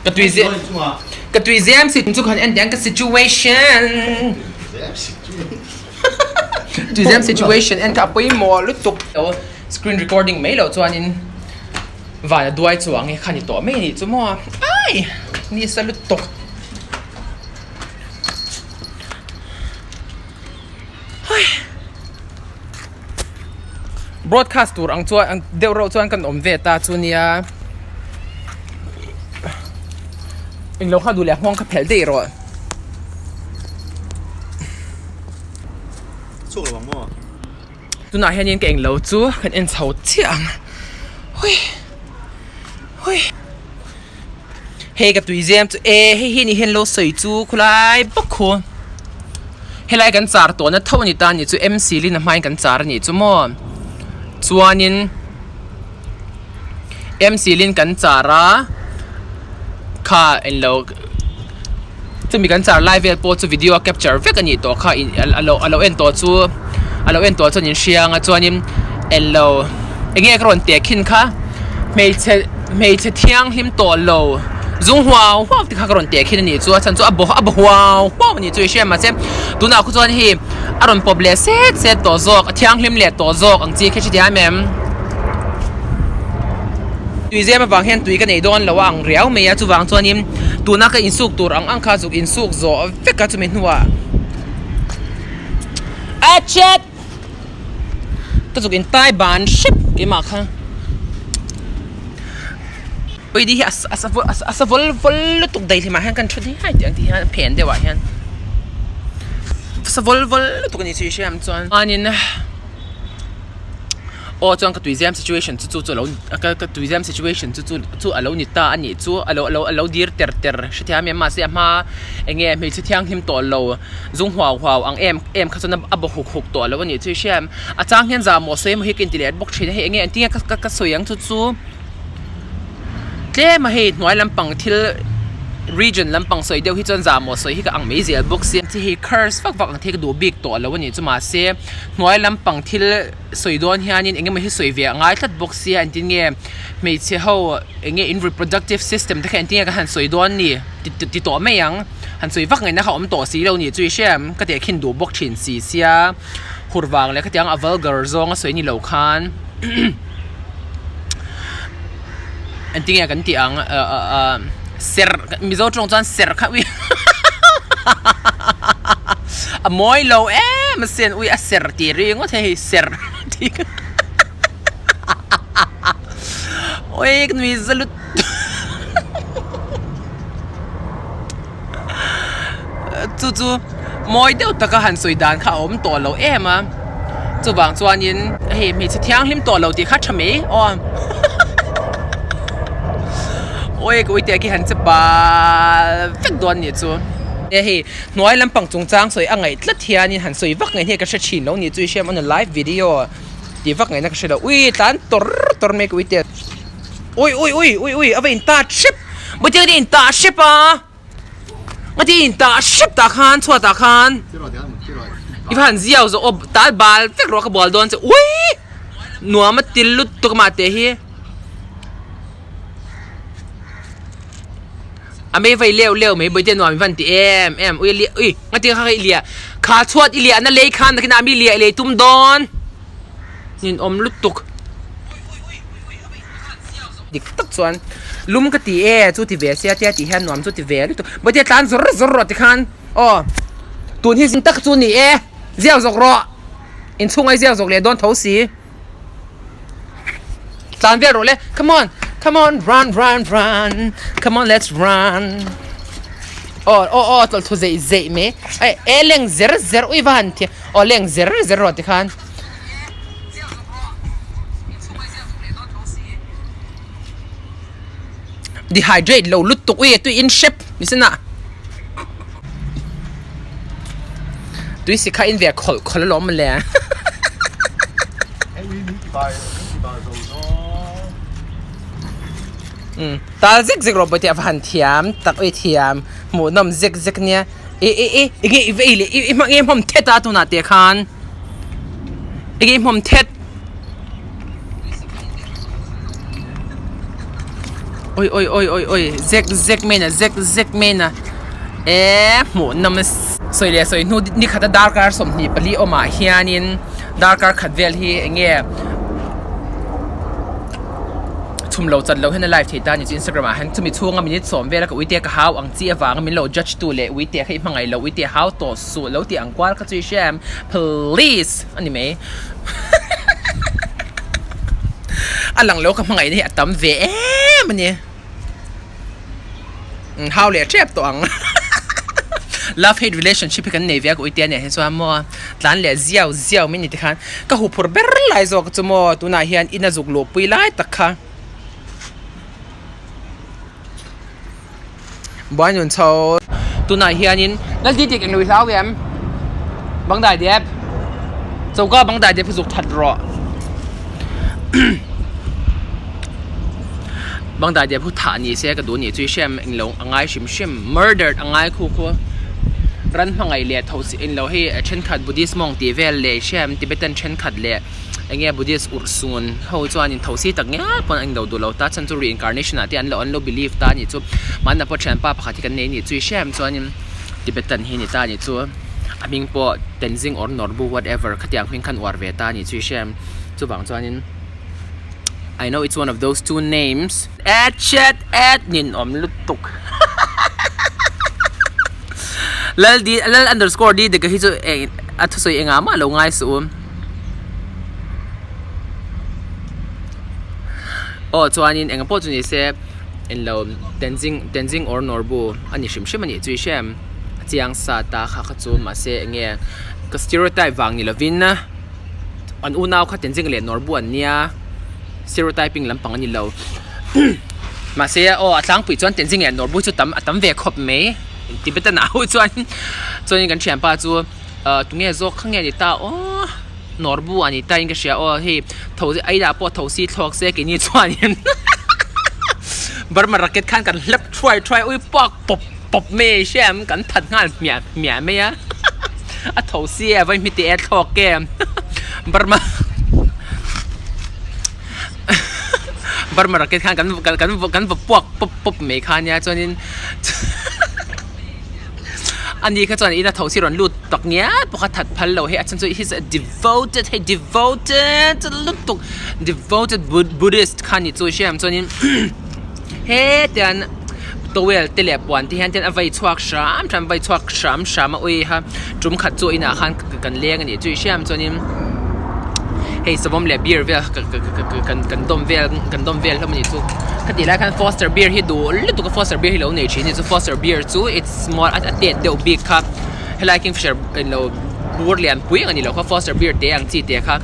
Ka tui zem ka tui zem si chu khan en tiang ka situation tui zem situation en kha a pawimawh lutuk lo screen recording mai loh chuanin van a duai chuang hi kha ni tawh mai a nih chu maw ai nisa lutuk. Broadcast tur ang chuan deuh reuh chuan kan awm ve ta chu nia englo kha duh leh nghawng kha phelh daih rawh. Chhuak lo ang maw? Tunah hianin ka englo chu kan en chho chiah ang hui hui hei ka tui zem chu e hei hi ni hian lo sawi chu khulai bawk khu helai kan char tawhna tho a ni ta a ni chu M C lin a hmain kan char a nih chu maw chuanin M C lin kan char a kha englo chumi kan char lai vel pawh chu video a capture vek a nih tawh kha a lo a lo en tawh chu a lo en tawh chuan in hria ang a chuanin englo eng nge ka rawn teh khin kha hmeichhe hmeichhe thianghlim tawh lo zung huau huau te kha ka rawn teh khin a nih chu a chhan chu a a baw huau huau a nih chu i hria mahse tunah khu chuan hei a rawn pawp leh set set tawh zawk a thianghlim leh tawh zawk ang chi kha hrethiam em. Tui zem avang hian tui ka nei dawn lo a ang riau mai a, chuvang chuanin tuna ka insuk tur ang ang kha zuk insuk zawh vek a chumi hnuah a chet ka zuk intai ban hrep keimah kha ui di hi a a sa vawl vawl lutuk daih hlimah hian kan thu diai tih ang tih hian a phen deuhah hian sa vawl vawl lutuk a ni chu i hriat ang chuan chuanin. Aw chuan ka tuizem situation chu chu chu alo ka ka tuizem situation chu chu chu alo ni ta a nih chu alo alo alo dir ter ter hrethiam em mahse a hma eng nge hmeichhe thianghlim tawh lo zung huau huau ang em em kha chuan a bawk huk huk tawh lo a nih chu i hria em a chang hian zah maw sawi emaw hi ka inti leh bawk thin a hei eng nge engtin nge ka ka sawi ang chu chu. Tlem a hei hnuai lampang thil region lampang sawi deuh hi chuan zahmawh sawi hi ka ang mai zel bawk sia chi hi curse vak vak ang te hi ka duh bik tawh lo a nih chu mahse hnuai lampang thil sawi dawn hianin eng emaw hi sawi ve a ngai tlat bawk sia engtin nge hmeichhe ho eng nge in reproductive system te kha engtin nge ka han sawi dawn ni ti tawh mai ang han sawi vak ngaihna kha a awm tawh si lo a nih chu i hria em ka tehkhin duh bawk thin si sia hur vang leh khatiang a vulgar zawng a sawi ni lo khan. Engtin nge kan tih ang ahh ser mizo tawng chuan ser kha ui a mawi lo em asin ui a ser tih ringawt hei ser tih kha ui ka nui za lut chu chu mawi deuh taka han sawi dan kha a awm tawh lo em a chuvang chuanin hei hmeichhe thianghlim tawh lo tih kha tha mai aw awi ka uite khi han che bal vek dawn nih chu e hei hnuai lampang chungchang sawi a ngaih tlat hianin han sawi vak ngaih hi ka hre thin lo nih chu i hriat maw live video tih vak ngaihna ka hre lo ui tlan tawr tawr mai ka uite ui ui ui ui ui a va in tat hrep bawihte in tah hrep a. Nga ti in tah hrep tah khan chhuat ah khan i va han ziau zawh aw tal bal vek rawh ka bual dawn che ui nuam a til lutuk a mah teh hi a mei vai leu leu mai bawihte nuam i van ti em em ui ui nga ti kha i liah kha chhuat i liahna lei khan nakinah mi liah lei tum dawn ninawm lutuk. Dik tak chuan lum ka ti e chu ti ve sia tia tih hian nuam chu ti ve lutuk bawihte tlan zawr zawr rawh tikhan aw tun hi zing tak chu ni e ziak zawk rawh inchhung ai ziak zawk leh dawn tho si tlan vel rawh le come on come on run run run come on let's run aw aw aw tawlh thu zeih zeih mai e leng zer zer ui va han thiam aw leng zer zer rawh tikhan. Dehydrate lo lutuk ui tui in hrep ni sin a tui si kha in ve khawlh khawlh alawm mawle. Tal zek zek rawh bawihte a va han thiam tak ui thiam hmuhnawm zek zek nia e e e enge i va ei leh i hmang em hmawm thet a tunah te khan. Enge i hmawm thet. Oi oi oi oi oi zek zek main a zek zek main a eee hmuh nawm a sawi leh sawi hnu ni khata darkar 24 awmah hianin darkar khat vel hi eng nge chhum lo chat lo hian a live thei ta a ni chu Instagram ah hian chumi chhunga minute sawm vela ka uite ka hau ang chi avanga min lo judge tu leh uite kha i hmangaih lo uite hau tawh suh lo tih ang kual kha chu i hria em please a ni mai a lang lo ka hmangaih na hi a tam ve em a ni hau leh tep tawh ang love hate relationship hi kan nei ve a ka uite ania hi chuan maw tlan leh ziau ziau mai ni tikhan ka huphurh ber lai zawk chu maw tunah hian in a zuk luh pui lai tak kha buai nun chho tunah hianin lal ti dik englo i hlau em bang dai dep choka bang dai dep hi zuk that rawh bang dai dep hi thah ni se ka duh ni chu i hriam englo a ngai hrim hrim murdered a ngai khu khu ran hmangaih leh tho si englo hei a thenkhat buddhist mawng tih vel leh i hriam tibetan thenkhat leh. Eng nge Buddhist urhsun ho chuanin thosi tak ngial pawn an lo duh lo ta chhan chu reincarnation ah te an lo an lo believe ta a nih chu mahna pawh thianpa pakhat hi kan nei a nih chu i hriat em chuanin Tibetan hi a ni ta a nih chu a hming pawh Tenzing or Norbu whatever khatiang hming khan uar ve ta a nih chu i hriat em chuvang chuanin I know it's one of those two names at chat at ninawm lutuk Lal D Lal underscore D dika hi chu a thusawi engah mah lo ngai suh u. Aw chuanin eng pawh chu ni se englo Tenzing Tenzing or Norbu a ni hrim hrim a nih chu i hria em a chiang sa ta kha kha chu mahse eng nge ka stereotype vang ni lovin an unau kha Tenzing leh Norbu an nia stereotyping lampang a ni lo mahse aw a tlangpui chuan Tenzing leh Norbu chu tam a tam ve khawp mai Tibetan ah ho chuan chuanin kan thianpa chu. ah tunge zawk kha nge a ni ta aw Norbu a ni ta in ka hria aw hei tho a inah pawh tho si thlawk se keini chuanin Burma racket khan kan hlep thuai thuai ui pak pawp pawp mai a hria em kan that nghal hmiah hmiah mai a a tho si e vawi hmite e thlawk e Burma Burma racket khan kan kan kan va puak pawp pawp mai kha ania chuanin. Ani kha chuan ina tho si rawn lut tak ngial pawh kha that phal lo hei a chhan chu he's a devoted hei devoted lutuk devoted buddhist kha ni chu hriat ang chuanin hetian towel te leh puan te hian ten a vei chhuak hram hram vei chhuak hram hram a ui kha tum khat chu inah khan kan leng a nih chu hriat ang chuanin hei savawm leh beer vel kan kan dawm vel kan dawm vel hlawm a nih chu khatih lai khan foster beer hi duh lutuk a foster beer hi lo nei thin a ni chu foster beer chu it's small a tet deuh bik kha helai kingfisher englo bur lian pui ang a ni lo kha foster beer te ang chi te kha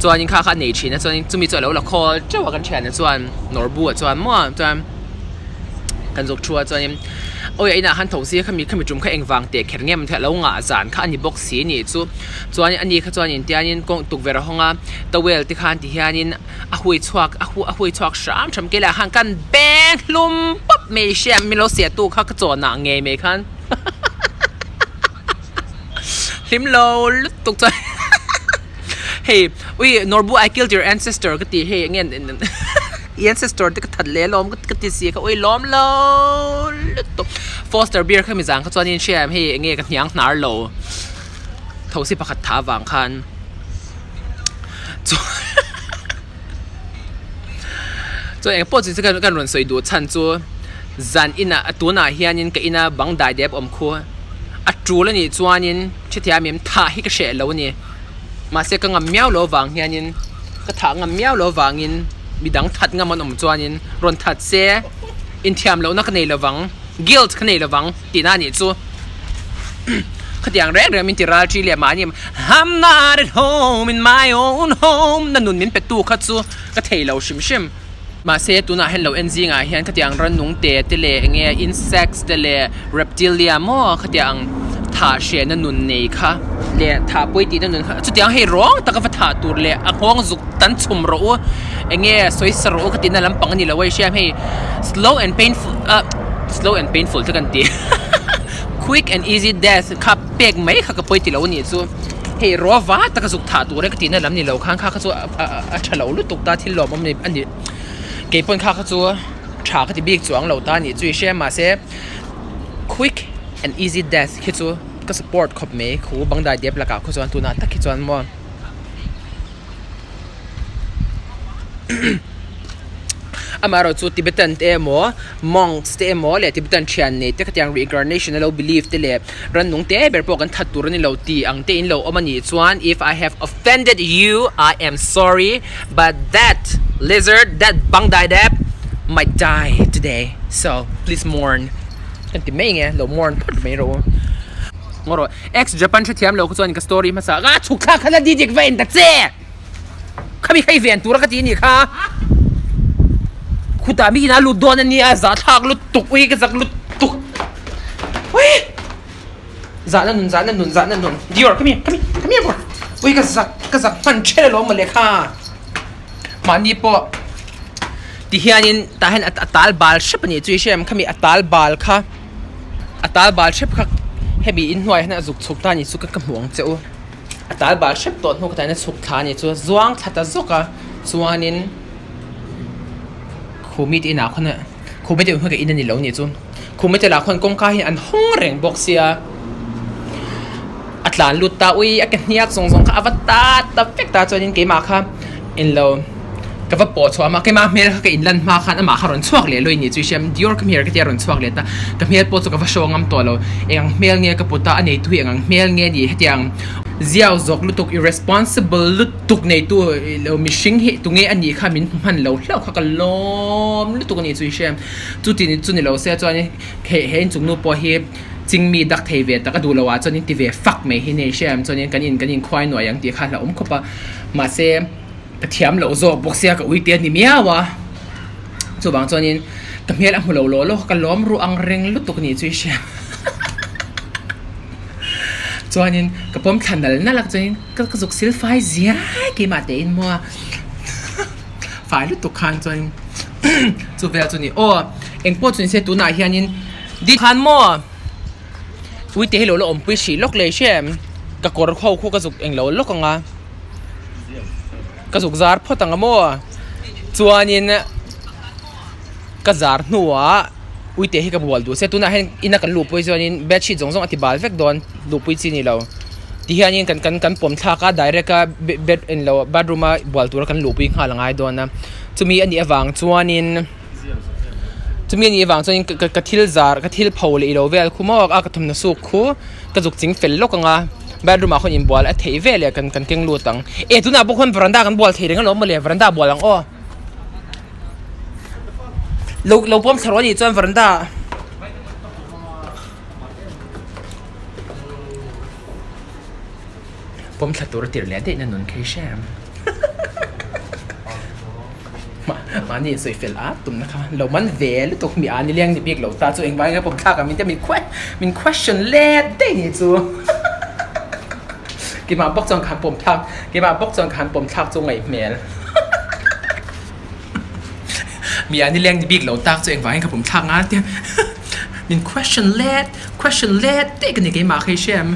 chuanin kha kha a nei thin a chuanin chumi chu a lo la khawl teuh a kan thianah chuan nawrbu ah chuan maw chuan kan zawk thu a chuanin awi a inah khan tho si a khami khami tum kha engvang teh kher nge maw a lo ngah zan kha a ni bawk si a nih chu chuanin ani kha chuanin tianin kawng tukverh a hawng a towel te khan ti hianin a hui chhuak a hu a hui chhuak hram hram keilai ah khan kan beng hlum pawp mai hria min lo siah tu kha ka chawnah ngei mai khan hlim lo lutuk chuan hei ui Norbu I killed your ancestor ka ti hei eng nge i ancestor te ka that leh alawm ka ti si kha ui lawm lo lutuk foster beer kha mi zan kha chuan in hria em hei eng nge ka hniang hnar lo thosi pakhat tha vang khan chuan eng pawh chu kan rawn sawi duh chhan chu zan inah a tunah hianin ka ina bang dai dep awm khu a tul anih chuanin hrethiam em thah hi ka hreh lo a ni mahse ka ngam miau loh avang hianin ka thah ngam miau loh avangin midang that ngam an awm chuanin rawn that se inthiam lohna ka nei lovang guilt ka nei lovang tihna anih chu khatiang reng reng min ti ral thi leh mahni I'm not at home in my own home na nun min pe tu kha chu ka thei lo hrim hrim mahse tunah hian lo en zingah hian khatiang rannung te te leh eng nge insects te leh reptilia maw khatiang thah hriatna nun nei kha leh thah pawi tihna nun kha chutiang hei rawng taka va thah tur leh a nghawng zuk tan chhum rawh u eng nge sawi sa rawh u ka tihna lampang a ni lo a i hria hei slow and painful ah slow and painful te kan ti quick and easy death kha pek mai kha ka pawi ti lo a nih chu hei rawh va taka zuk thah tur e ka tihna lam ni lo khan kha kha chu a tha lo lutuk ta thil lawmawm a ni kei pawn kha kha chu. tha ka ti bik chuang lo ta nih chu i hria mahse quick and easy death khi chu ka support khawp mai khu bangdai dep lakah khaw chuan tunah tak hi chuan maw. Amaherawhchu chu Tibetan te emaw monks te emaw leh Tibetan thian nei te khatiang reincarnation a lo believe te leh rannung te ber pawh kan that tur a ni lo tih ang te in lo awm a nih chuan if I have offended you I am sorry but that lizard that bangdaidep might die today so please mourn kan ti mai nge lo mourn phawt mai rawh u. Ngaw rawh. Ex Japan hrethiam lo kha chuan ka story hmasa a chhuk thlak kha la di dik va en ta che! Khami kha i ven tur a ka ti anih kha. Khutah mi ina lut dawn ania zah thlak lutuk ui ka zak lutuk. Ui! Zahna nun zahna nun zahna nun Dior come here come here come here boy. Ui ka zak ka zak hman ṭhel alawm mawle kha. Mahni pawh ti hianin tah hian a tal bal hrep anih chu i hria em khami a tal bal kha. A tal bal hrep kha hemi inhnuai hian a zuk chhuk ta a ni chu ka hmu ang che u. A tal bal hrep tawh hnu khatah hian a chhuk thla a ni chu a zuang thla ta zawk a chuanin khumi te inah khawn khumi te inah in a ni lo nih chu khumi te lah khawn kawngka hi an hawng reng bawk sia a tlan lut ta ui a ke hniak zawng zawng kha a va tat ta vek ta chuanin keimah kha englo. Ka va pawh chhuah a, keimah hmel kha ka inlan hma khan amah kha rawn chhuak leh lawih ni chu i hria, Dior ka hmel ka tia rawn chhuak leh ta, ka hmel pawh chu ka va show ngam tawh lo, eng ang hmel nge ka put a, a neitu hi eng ang hmel nge ni hetiang ziau zawk lutuk irresponsible lutuk neitu lo mihring hi tunge a nih kha min hmu hman lo hlauh kha ka lawm lutuk a ni chu i hria, chuti chu ni lo se chuan he he inchung nu pawh hi chingmi dak thei ve tak a duh lo ah chuan in ti ve fak mai hi ni i hria chuan kan in kan inkhuai nuai ang tih kha hlauhawm khawp a, mahse. Ka thiam loh zawk bawk sia ka uite a ni miau a, chuvang chuanin ka hmel a hmu lo law law ka lawm ruh ang reng lutuk ni chu i hria chuanin ka pawm thla nal nal a chuanin ka ka zuk sil fai ziai keimah te in maw a fai lutuk khan chuanin chu vel chu ni aw engpawh chu ni se tunah hianin di khan maw uite hi lo la awmpui hrih lawk leh hria em ka kawr ho khu ka zuk englo lawk ang a. Ka zuk zar phawt ang a maw? Chuanin ka zar hnuah uite hi ka bual duh se tunah hian ina kan luhpui chuanin bedsheet zawng zawng a ti bal vek dawn luhpui chi ni lo tihianin kan kan kan pawm thlak a direct a bed englo bathroom a bual tura kan luhpui nghal a ngai dawn a chumi a nih avang chuanin chumi a nih avang chuanin ka ka thil zar ka thil pho leh ilo vel khu maw a ka thawmhnaw suk khu. Ka zuk ching fel lawk ang a, bathroom ah khawn inbual a theih ve leh kan kan keng lut ang. E tunah pawh khawn veranda kan bual thei reng alawm mawle, veranda bual ang aw. Lo lo pawm thla rawh anih chuan veranda ah. Pawm thla tur a tir leh daih na nun khi hre ang. Mahni in sawi fel a tumna kha lo man ve lutuk mi a ni leng ni bik lo ta chu engvangin nge pawm thlak ang min tia min question let daih ni chu keimah bawk chuan khan pawm thlak keimah bawk chuan khan pawm thlak chu ngaih hmel mi a ni leng ni bik lo tak chu engvangin ka pawm thlak ngal tia min question let question let daih ka ni keimah kha i hria em.